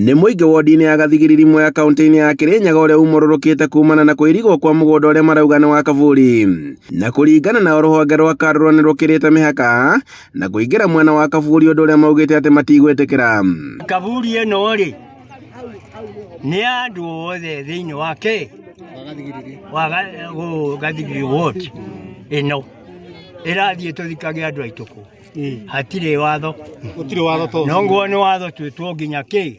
Nĩ mũingĩ wodi-inĩ ya Gathigiriri Mwea kaunti-inĩ ya Kirinyaga ũrĩa umũrũrũkĩte kumana na kũirigwo kwa mũgũnda ũrĩa marauga nĩ wa Kaburi. Na kũringana nao rũhonge rwa KALRO nĩ rũkĩrĩte mĩhaka na kũingĩra mwena wa Kaburi ũndũ ũrĩa maugĩte atĩ matigwĩtĩkĩra. Kaburi ĩno rĩ nĩ ya andũ othe thĩinĩ wa kĩ wa Gathigiriri ward ĩno ĩrathiĩ tũthikage andũ aitũ kũ hatirĩ watho Gũtirĩ watho to no nguo nĩ watho twĩtwo nginya kĩ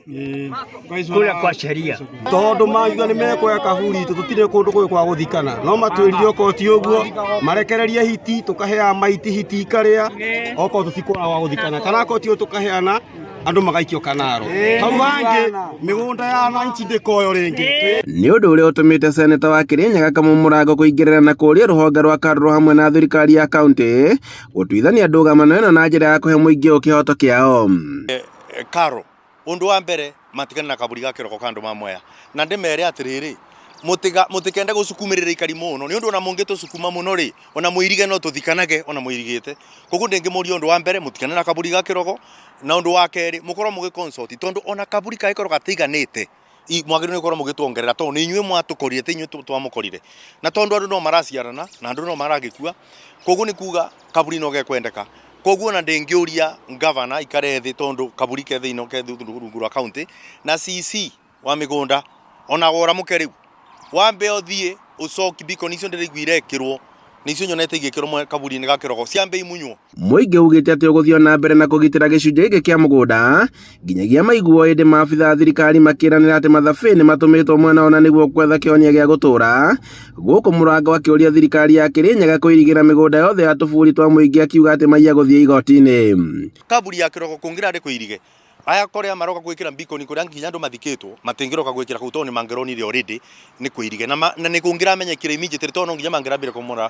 kũrĩa kwa sheria. Tondũ mauga nĩ mekuoya kaburi itũ, tũtirĩ kũndũ kũngĩ kwa gũthikana, no matwĩrire okorwo ti ũguo marekererie hiti, tũkaheaga maiti hiti ikarĩa, okorwo tũtikuona gwa gũthikana, kana okorwo ti ũguo tũkaheana andũ magaikio kanaro hau hangĩ, mĩgũnda ya wananchi ndĩkoywo rĩngĩ. Nĩ ũndũ ũrĩa ũtũmĩte seneta wa Kirinyaga Kamau Mũrango kũingĩrĩra na kũũria rũhonge rwa KALRO hamwe na thirikari ya kaunti gũtuithania ndũgamano ĩno na njĩra ya kũhe mũingĩ ũyũ kĩhoto kĩao. KALRO undu wa mbere matigane na kaburi ga kiroko ka andu ma Mwea, na ndimere atiriri, mutiga mutikende gucukumirira ikari muno, ni undu ona mungitucukuma muno ri, ona muirige no tuthikanage ona muirigite. Koguo ndingimuria undu wa mbere, mutigane na kaburi ga kiroko, na undu wa keri mukorwo mugi consult, tondu ona kaburi kangikorwo gatiiganite, mwagĩrĩirwo nĩ gũkorwo mũgĩtuongerera, tondũ nĩ inyuĩ mwatũkorire, ti inyuĩ twamũkorire. Na tondũ andũ no maraciarana na andũ no maragĩkua, koguo nĩ kuga kaburi no gekwendeka. Koguo ona ndĩngĩũria ngavana aikare thĩ, tondũ kaburi ke thĩinĩ ke rungu rwa county, na CC wa mĩgũnda ona woramũke rĩu, wambe ũthiĩ ũcoki beacon icio ndĩraigua irekĩrwo, nĩcio nyonete igĩkĩrwo kaburi-inĩ ga kĩrogo, ciambe imunywo. Mũingĩ ugĩte atĩ ũgũthiĩ o na mbere na kũgitĩra gĩcunjĩ gĩkĩ kĩa mũgũnda nginyagia maiguo, ĩndĩ maabitha a thirikari makĩranĩra atĩ mathabĩ nĩ matũmĩtwo mwena ũna nĩguo gwetha kĩhonia gĩa gũtũũra. Gũkũ Mũrango akĩũria thirikari ya Kĩrĩnyaga kũirigĩra mĩgũnda yothe ya tũburi twa mũingĩ, akiuga atĩ maiya gũthiĩ igoti-inĩ. Kaburi ya kĩrogo kũngĩrarĩ kũirige, aya korea maroka gwikira beacon kuria nginya andu mathikitwo, matingiroka gwikira kuu tondu ni mangironire already ni kuirige, na ni kungiramenyekire immediately, tondu no nginya mangirambire kumora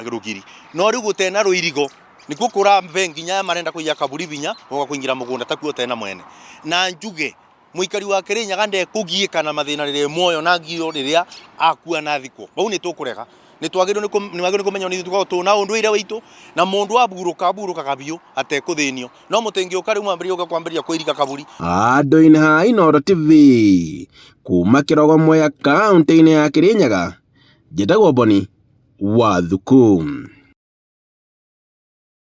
rugiri. No riu gutena ruirigo nikuo kurambe nginya aya marenda kuiya kaburi binya goka kuingira mugunda takuo tena mwene. Na njuge muikari wa Kirinyaga ndekugiika na mathina riria muoyo na ngio riria akua na thikwo bau ni tukurega. Ni twagĩrĩirwo nĩ kũmenya nĩ ithuĩ tũkoragwo twĩna ũndũire witũ, na mũndũ aburũka aburũkaga biũ atekũthĩnio. No mũtingĩũka rĩu mwambĩrĩrie gũka kwambĩrĩria kũiriga kaburi. Handũ-inĩ ha Inooro TV, kuma Kĩrogo Mwea, kaũntĩ-inĩ ya Kĩrĩnyaga, njĩtagwo Boni wa Thuku.